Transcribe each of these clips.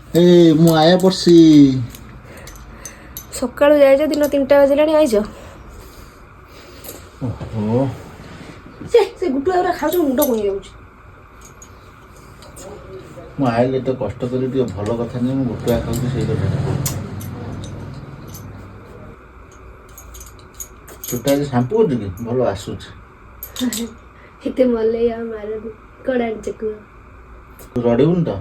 ଏ ମୁଁ ଆୟା ପଡ଼ସି। ସକାଳୁ ଯାଇଛ, ଦିନ 3ଟା ବାଜିଲାଣି ଆଇଛ। ଓହୋ। ସେ ସେ ଗୁଟୁଆ ଗୁରା ଖାଉଛ, ମୁଣ୍ଡ କଣ ହେଇଯାଉଛି। ମୁଁ ଆଇଲି ଏତେ କଷ୍ଟ କରି, ଟିକେ ଭଲ କଥା ନାହିଁ, ମୁଁ ଗୋଟିଏ ଖାଉଛି ସେଇ କଥା। ଚୁଟା ଆଜି ସାମ୍ପୁ କରୁଛୁ କି, ଭଲ ଆସୁଛି। ଏତେ ମଲେଇ ଆଉ ମାରନି। କଣ ଆଣିଛ କୁହ? ତୁ ରଡ଼ିବୁନି ତ?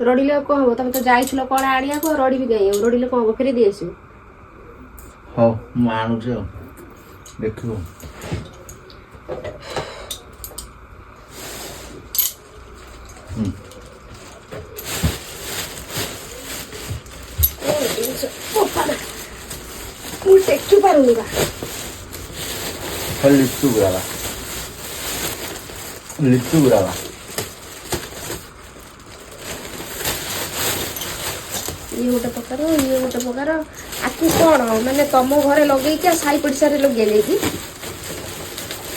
ରଡ଼ିଲେ ଆଉ କଣ ହବ? ତମେ ତ ଯାଇଥିଲ କଣ ଆଣିବାକୁ, ଆଉ ରଡ଼ିବି କାହିଁ? ଆଉ ରଡ଼ିଲେ କଣ ହବ? ଫେରି ଦେଇ ଆସିବ। ହଉ, ମୁଁ ଆଣୁଛି ଆଉ ଦେଖିବୁ। ହୁଁ। କଣ ଜିନିଷ ବୋପା ମା, ମୁଁ ଟେକି ପାରୁନି ବା। ଖାଲି ଲିଚୁ ଗୁଡ଼ାବା, ଲିଚୁ ଗୁଡ଼ାବା। ଇଏ ଗୋଟେ ପ୍ରକାର, ଇଏ ଗୋଟେ ପ୍ରକାର। ଆକୁ କଣ ମାନେ ତମ ଘରେ ଲଗେଇକି ଆଉ ସାହି ପଡ଼ିଶାରେ ଲଗେଇ ଯାଇକି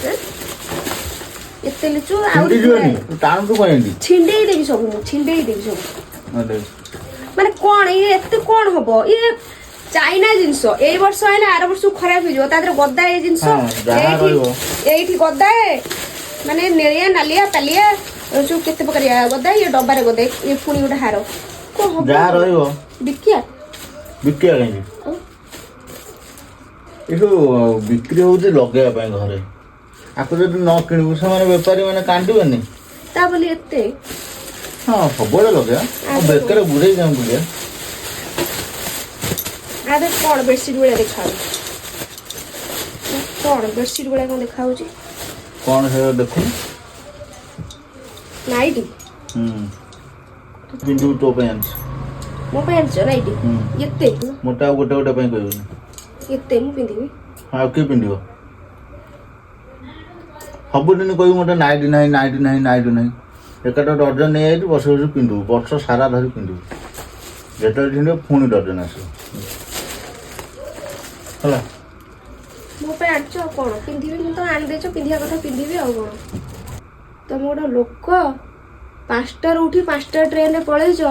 ଏଁ? ଏତେ ଲିଚୁ ଆହୁରି। ଛିଣ୍ଡି ଯିବନି, ତୁ ଟାଣୁଛୁ କଣ ଏମିତି? ଛିଣ୍ଡେଇ ଦେବି ସବୁ, ମୁଁ ଛିଣ୍ଡେଇ ଦେବି ସବୁ। ହଁ, ଦେଖ। ମାନେ କଣ ଇଏ? ଏତେ କଣ ହବ? ଇଏ ଚାଇନା ଜିନିଷ, ଏଇ ବର୍ଷ ଆଇଲେ ଆର ବର୍ଷକୁ ଖରାପ ହେଇଯିବ। ତା ଦେହରେ ଗଦାଏ ଜିନିଷ। ହଁ, ଯାହା ଏଇଠି ରହିବ। ଏଇଠି ଗଦାଏ, ମାନେ ନେଳିଆ ନାଲିଆ ପାଲିଆ ଏ ସବୁ କେତେ ପ୍ରକାରିଆ ଗଦାଏ। ଇଏ ଡବାରେ ଗଦାଏ, ଇଏ ପୁଣି ଗୋଟେ ହାର। କଣ ହବ? ଯାହା ରହିବ। ବିକିଆ। ବିକିବା କାହିଁକି? ଆଉ? ଏସବୁ ବିକ୍ରି ହଉଛି ଲଗେଇବା ପାଇଁ ଘରେ। ଆକୁ ଯଦି ନ କିଣିବୁ, ସେମାନେ ବେପାରୀ ମାନେ କାନ୍ଦିବେନି? ତା ବୋଲି ଏତେ? ହଁ, ସବୁବେଳେ ଲଗେଇବା ଆଉ ବେକରେ ବୁଲେଇ ଯାଉ ବୁଲିବା। ଆରେ କଣ ବେଡସିଟ୍ ଭଳିଆ ଦେଖାଯାଉଛି? କଣ ବେଡସିଟ୍ ଭଳିଆ କଣ ଦେଖାଯାଉଛି? କଣ ସେଟା ଦେଖୁନୁ। ନାଇଟି। ହୁଁ, ପିନ୍ଧିବୁ, ତୋ ପାଇଁ ଆଣିଛି। ମୋ ପାଇଁ ଆଣିଛ ନାଇଟି? ହୁଁ। ଏତେ? ମୋଟା ଆଉ ଗୋଟେ ଗୋଟେ ପାଇଁ କହିବୁନି। ଏତେ ମୁଁ ପିନ୍ଧିବି? ଆଉ କିଏ ପିନ୍ଧିବ? ସବୁଦିନ କହିବୁ ମୋତେ ନାଇଟି ନାହିଁ, ନାଇଟି ନାହିଁ, ନାଇଟି ନାହିଁ। ଏକାଟା ଡର୍ଜନ ନେଇଯାଇଛି, ବସି ବସି ପିନ୍ଧିବୁ, ବର୍ଷ ସାରା ଧରି ପିନ୍ଧିବୁ। ଯେତେବେଳେ ପିନ୍ଧିବ ପୁଣି ଡର୍ଜନ ଆସିବ, ହେଲା? ମୋ ପାଇଁ ଆଣିଛ, ଆଉ କଣ ପିନ୍ଧିବି ମୁଁ? ତ ଆଣିଦେଇଛ, ପିନ୍ଧିବା କଥା ପିନ୍ଧିବି, ଆଉ କଣ? ତମେ ଗୋଟେ ଲୋକ, 5ଟାରୁ ଉଠି 5ଟା ଟ୍ରେନରେ ପଳେଇଛ।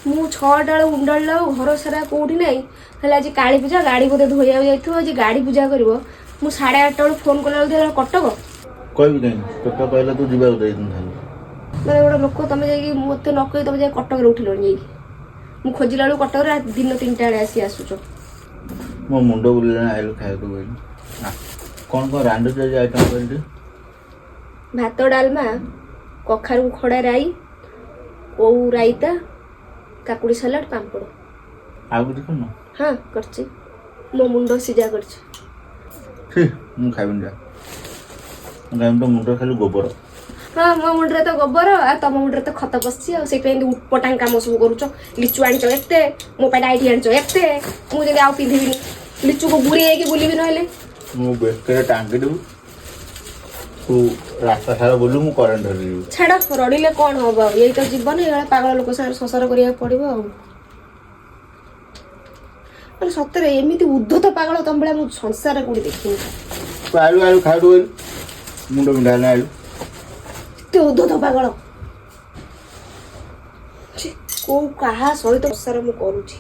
ମୁଁ 6ଟା ବେଳୁ ଉଣ୍ଡାଳିଲା ବେଳକୁ ଘର ସାରା କୋଉଠି ନାହିଁ। ହେଲେ ଆଜି କାଳୀ ପୂଜା, ଗାଡ଼ି ବୋଧେ ଧୋଇବାକୁ ଯାଇଥିବ, ଆଜି ଗାଡ଼ି ପୂଜା କରିବ। ମୁଁ 8:30 ବେଳକୁ ଫୋନ୍ କଲା ବେଳକୁ ଦେଖିଲା କଟକ। କହିବି କାହିଁକି? ତୋତେ କହିଲେ ତୁ ଯିବାକୁ ଦେଇନଥାନ୍ତୁ। ମାନେ ଗୋଟେ ଲୋକ ତମେ ଯାଇକି, ମୋତେ ନ କହି ତମେ ଯାଇ କଟକରେ ଉଠିଲଣି ଯାଇକି। ମୁଁ ଖୋଜିଲା ବେଳକୁ କଟକରେ ଦିନ 3ଟା ବେଳେ ଆସି ଆସୁଛ। ମୋ ମୁଣ୍ଡ ବୁଲିଲାଣି, ଆଇଲୁ ଖାଇବାକୁ କହିଲି। ଆ, କଣ କଣ ରାନ୍ଧୁଛୁ ଆଜି ଆଇଟମ୍ କହିଲି। ଭାତ, ଡାଲମା, କଖାରୁ ଖଡ଼ା ରାଇ, ଓଉ ରାଇତା, କାକୁଡ଼ି ସାଲାଡ଼, ପାମ୍ପଡ଼। ଆଉ କିଛି କରୁନ? ହଁ, କରିଛି। ମୋ ମୁଣ୍ଡ ସିଝା କରିଛି। ଛି, ମୁଁ ଖାଇବିନି, ଯା। ମୁଁ ଖାଇବିନି, ତୋ ମୁଣ୍ଡରେ ଖାଲି ଗୋବର। ହଁ, ମୋ ମୁଣ୍ଡରେ ତ ଗୋବର ଆଉ ତମ ମୁଣ୍ଡରେ ତ ଖତ ପଶିଛି, ଆଉ ସେଇଥିପାଇଁ ଏମିତି ଉଟପଟାଙ୍ଗ କାମ ସବୁ କରୁଛ। ଲିଚୁ ଆଣିଛ ଏତେ, ମୋ ପାଇଁ ନାଇଟି ଆଣିଛ ଏତେ। ମୁଁ ଯଦି ଆଉ ପିନ୍ଧିବିନି, ଲିଚୁକୁ ଗୁରେଇ ହେଇକି ବୁଲିବି ନହେଲେ। ମୁଁ ବେକରେ ଟାଙ୍ଗିଦେବୁ, ତୁ ରାସ୍ତା ସାରା ବୁଲିବୁ, ମୁଁ କରେଣ୍ଟ ଧରିଯିବି। ଛାଡ଼, ରଡ଼ିଲେ କଣ ହବ ଆଉ? ଏଇ ତ ଜୀବନ, ଏଇଭଳିଆ ପାଗଳ ଲୋକ ସାଙ୍ଗରେ ସଂସାର କରିବାକୁ ପଡ଼ିବ ଆଉ। ମାନେ ସତରେ ଏମିତି ଉଦ୍ଧତ ପାଗଳ ତମ ଭଳିଆ ମୁଁ ସଂସାରରେ କୋଉଠି ଦେଖିନି। ତୁ ଆଇଲୁ, ଆଇଲୁ ଖାଇଲୁ କହିଲୁ, ମୁଣ୍ଡ ବିନ୍ଧା ହେଲାଣି, ଆଇଲୁ। ଏତେ ଉଦ୍ଧତ ପାଗଳ, ଛି, କୋଉ କାହା ସହିତ ସଂସାର ମୁଁ କରୁଛି?